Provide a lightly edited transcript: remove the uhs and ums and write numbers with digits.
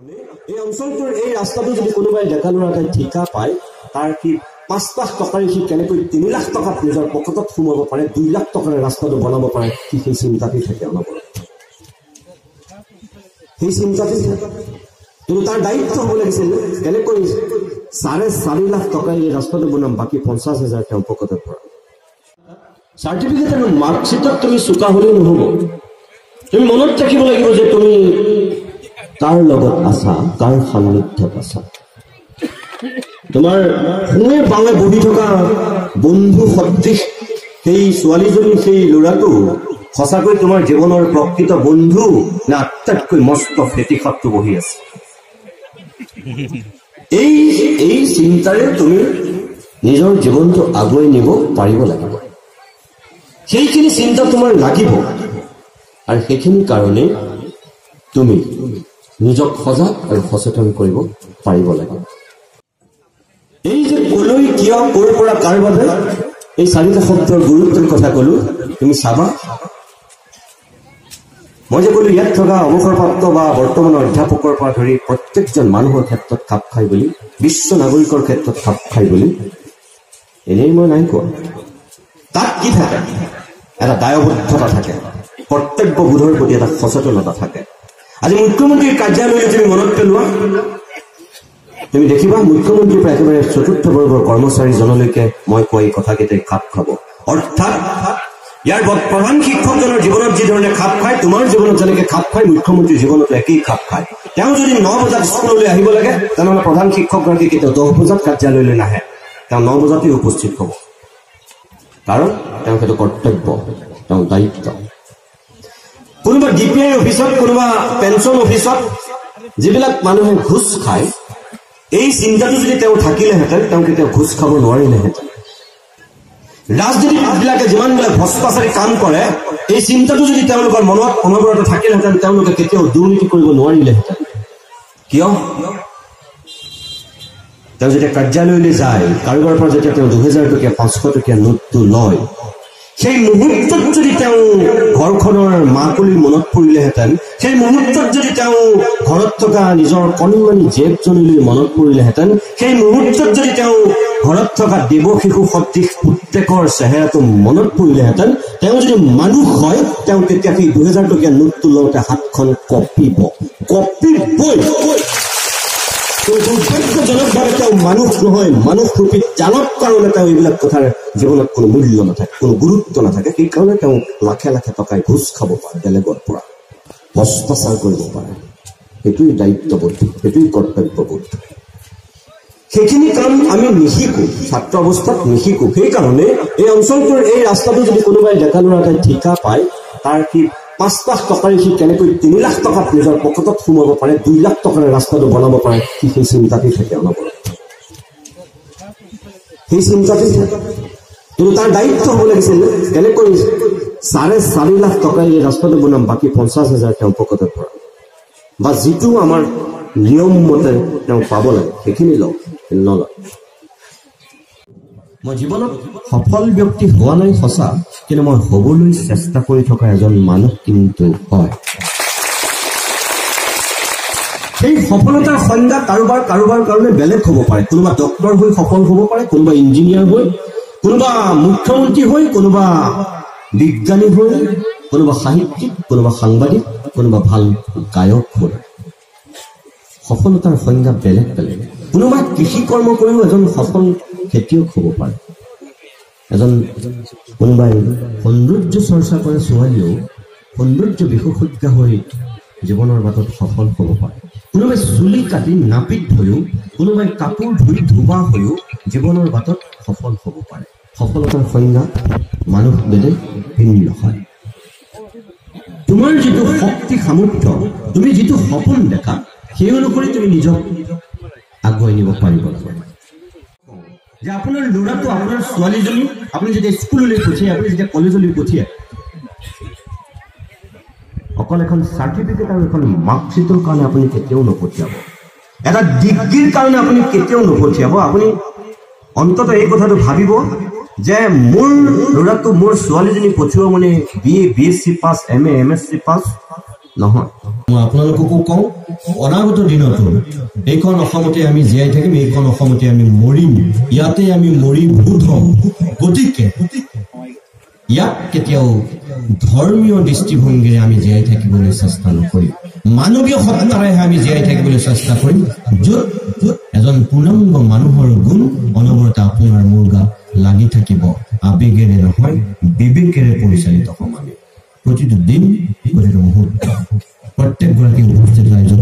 এই অঞ্চলটোৰ এই ৰাস্তাটো যদি কোনোবাই ডেকা ল'ৰা এটাই ঠিকা পায়, তাৰ সি 5 লাখ টকাৰে সি কেনেকৈ 3 লাখ টকাত নিজৰ পকেটত সোমাব পাৰে, 2 লাখ টকাৰে ৰাস্তাটো বনাব পাৰে, সি সেই চিন্তাতেই থাকে অনবৰত, সেই চিন্তাতেই থাকে। কিন্তু তাৰ দায়িত্ব হ'ব লাগিছিল কেনেকৈ 4.5 লাখ টকাৰে এই ৰাস্তাটো বনাম, বাকী 50,000 তেওঁ পকেটত ভৰাম। চাৰ্টিফিকেট আৰু মাৰ্কশ্বিটত তুমি চোকা হ'লেও নহ'ব, তুমি মনত ৰাখিব লাগিব যে তুমি কাৰ লগত আছা, কাৰ সান্নিধ্যত আছা। তোমাৰ সোঁৱে বাওঁৱে বহি থকা বন্ধু সদৃশ সেই ছোৱালীজনী, সেই ল'ৰাটো সঁচাকৈ তোমাৰ জীৱনৰ প্ৰকৃত বন্ধু নে আটাইতকৈ মস্ত ফেটিসাপটো বহি আছে? এই চিন্তাৰে তুমি নিজৰ জীৱনটো আগুৱাই নিব পাৰিব লাগিব। সেইখিনি চিন্তা তোমাৰ লাগিব আৰু সেইখিনি কাৰণেই তুমি নিজক সজাগ আৰু সচেতন কৰিব পাৰিব লাগিব। এই যে কলৈ, কিয়, ক'ৰ পৰা, কাৰ বাবে, এই চাৰিটা শব্দৰ গুৰুত্বৰ কথা ক'লো, তুমি চাবা। মই যে ক'লো ইয়াত থকা অৱসৰপ্ৰাপ্ত বা বৰ্তমানৰ অধ্যাপকৰ পৰা ধৰি প্ৰত্যেকজন মানুহৰ ক্ষেত্ৰত খাপ খায় বুলি, বিশ্ব নাগৰিকৰ ক্ষেত্ৰত খাপ খায় বুলি, এনেই মই নাই কোৱা। তাত কি থাকে? এটা দায়বদ্ধতা থাকে, কৰ্তব্যবোধৰ প্ৰতি এটা সচেতনতা থাকে। আজি মুখ্যমন্ত্ৰীৰ কাৰ্যালয়লৈ তুমি মনত পেলোৱা, তুমি দেখিবা মুখ্যমন্ত্ৰীৰ পৰা একেবাৰে চতুৰ্থ বৰ্গৰ কৰ্মচাৰীজনলৈকে মই কোৱা এই কথাকেইটাই খাপ খাব। অৰ্থাৎ ইয়াৰ প্ৰধান শিক্ষকজনৰ জীৱনত যি ধৰণে খাপ খায়, তোমাৰ জীৱনত যেনেকে খাপ খায়, মুখ্যমন্ত্ৰীৰ জীৱনতো একেই খাপ খায়। তেওঁ যদি 9 বজাত স্কুললৈ আহিব লাগে, তেনেহ'লে প্ৰধান শিক্ষকগৰাকী কেতিয়াও 10 বজাত কাৰ্যালয়লৈ নাহে, তেওঁ 9 বজাতেই উপস্থিত হ'ব। কাৰণ তেওঁ সেইটো কৰ্তব্য, তেওঁৰ দায়িত্ব। কোনোবা ডি পি আই অফিচত, কোনোবা পেঞ্চন অফিচত যিবিলাক মানুহে ঘোচ খায়, এই চিন্তাটো যদি তেওঁ থাকিলেহেঁতেন, তেওঁ কেতিয়াও ঘোচ খাব নোৱাৰিলেহেঁতেন। ৰাজনীতিবিলাকে যিমানবিলাক ভ্ৰষ্টাচাৰী কাম কৰে, এই চিন্তাটো যদি তেওঁলোকৰ মনত অনবৰতে থাকিলেহেঁতেন, তেওঁলোকে কেতিয়াও দুৰ্নীতি কৰিব নোৱাৰিলেহেঁতেন। কিয়? তেওঁ যেতিয়া কাৰ্যালয়লৈ যায়, কাৰোবাৰ পৰা যেতিয়া তেওঁ 2000 টকীয়া 500 টকীয়া নোটটো লয়, সেই মুহূৰ্তত যদি তেওঁ ঘৰখনৰ মাকলৈ মনত পৰিলেহেঁতেন, সেই মুহূৰ্তত যদি তেওঁ ঘৰত থকা নিজৰ কণমানি জীয়েকজনীলৈ মনত পৰিলেহেঁতেন, সেই মুহূৰ্তত যদি তেওঁ ঘৰত থকা দেৱ শিশু সদৃশ পুত্ৰেকৰ চেহেৰাটো মনত পৰিলেহেঁতেন, তেওঁ যদি মানুহ হয়, তেওঁ তেতিয়া সেই 2000 টকীয়া নোটটো লওঁতে হাতখন কঁপিব, কঁপিবই। দুৰ্ভাগ্যজনকভাৱে তেওঁ মানুহ নহয়, মানুহৰূপী জানক কাৰণে তেওঁ এইবিলাক কথাৰ জীৱনত কোনো মূল্য নাথাকে, কোনো গুৰুত্ব নাথাকে। সেইকাৰণে তেওঁ লাখে লাখে টকাই ঘোচ খাব পাৰে, বেলেগৰ পৰা ভ্ৰষ্টাচাৰ কৰিব পাৰে। সেইটোৱেই দায়িত্ববোধ, সেইটোৱেই কৰ্তব্যবোধ। সেইখিনি কাম আমি নিশিকো, ছাত্ৰ অৱস্থাত নিশিকো। সেইকাৰণে এই অঞ্চলটোৰ এই ৰাস্তাটো যদি কোনোবাই ডেকা ল'ৰা এটাই ঠিকা পায়, তাৰ সি 5 লাখ টকাৰে সি কেনেকৈ 3 লাখ টকাত নিজৰ পকেটত সোমাব পাৰে, 2 লাখ টকাৰে ৰাস্তাটো বনাব পাৰে, সি সেই চিন্তাতেই থাকে অনবৰত, সেই চিন্তাতেই থাকে। কিন্তু তাৰ দায়িত্ব হ'ব লাগিছিল কেনেকৈ 4.5 লাখ টকাৰে এই ৰাস্তাটো বনাম, বাকী 50,000 তেওঁ পকেটত ভৰাম, বা যিটো আমাৰ নিয়ম মতে তেওঁ পাব লাগে সেইখিনি লওক, নলয়। মই জীৱনত সফল ব্যক্তি হোৱা নাই সঁচা, কিন্তু মই হ'বলৈ চেষ্টা কৰি থকা এজন মানুহ কিন্তু হয়। সেই সফলতাৰ সংজ্ঞা কাৰোবাৰ কাৰোবাৰ কাৰণে বেলেগ হ'ব পাৰে। কোনোবা ডক্তৰ হৈ সফল হ'ব পাৰে, কোনোবা ইঞ্জিনিয়াৰ হৈ, কোনোবা মুখ্যমন্ত্ৰী হৈ, কোনোবা বিজ্ঞানী হৈ, কোনোবা সাহিত্যিক, কোনোবা সাংবাদিক, কোনোবা ভাল গায়ক হৈ। সফলতাৰ সংজ্ঞা বেলেগ বেলেগ। কোনোবা কৃষি কৰ্ম কৰিও এজন সফল খেতিয়ক হ'ব পাৰে, এজন কোনোবাই সৌন্দৰ্য চৰ্চা কৰে ছোৱালীয়েও সৌন্দৰ্য বিশেষজ্ঞ হৈ জীৱনৰ বাটত সফল হ'ব পাৰে, কোনোবাই চুলি কাটি নাপিত হৈও, কোনোবাই কাপোৰ ধুই ধোবা হৈও জীৱনৰ বাটত সফল হ'ব পাৰে। সফলতাৰ সংজ্ঞা মানুহ বেদে ভিন্ন হয়। তোমাৰ যিটো শক্তি সামৰ্থ্য, তুমি যিটো সপোন দেখা, সেই অনুসৰি তুমি নিজক আগুৱাই নিব পাৰিব লাগে। যে আপোনাৰ ল'ৰাটো, আপোনাৰ ছোৱালীজনী আপুনি যেতিয়া স্কুললৈ পঠিয়ায়, আপুনি যেতিয়া কলেজলৈ পঠিয়ায়, অকল এখন চাৰ্টিফিকেট আৰু এখন মাৰ্কশ্বিটৰ কাৰণে আপুনি কেতিয়াও নপঠিয়াব, এটা ডিগ্ৰীৰ কাৰণে আপুনি কেতিয়াও নপঠিয়াব। আপুনি অন্ততঃ এই কথাটো ভাবিব যে মোৰ ল'ৰাটো, মোৰ ছোৱালীজনী পঠিওৱা মানে B A, B S C pass, M A, M S C pass নহয়। মই আপোনালোককো কওঁ, অনাগত দিনতো এইখন অসমতে আমি জীয়াই থাকিম, এইখন অসমতে আমি মৰিম, ইয়াতে আমি মৰি ভূত হ'ম। গতিকে ইয়াক কেতিয়াও ধৰ্মীয় দৃষ্টিভংগীৰে আমি জীয়াই থাকিবলৈ চেষ্টা নকৰিম, মানৱীয় সত্তাৰেহে আমি জীয়াই থাকিবলৈ চেষ্টা কৰিম, য'ত এজন পূৰ্ণাংগ মানুহৰ গুণ অনবৰতে আপোনাৰ মোৰ গাত লাগি থাকিব। আৱেগেৰে নহয়, বিবেকেৰে পৰিচালিত হ'ম আমি প্ৰতিটো দিন, প্ৰতিটো মুহূৰ্ত। প্ৰত্যেকগৰাকী উপস্থিত ৰাইজক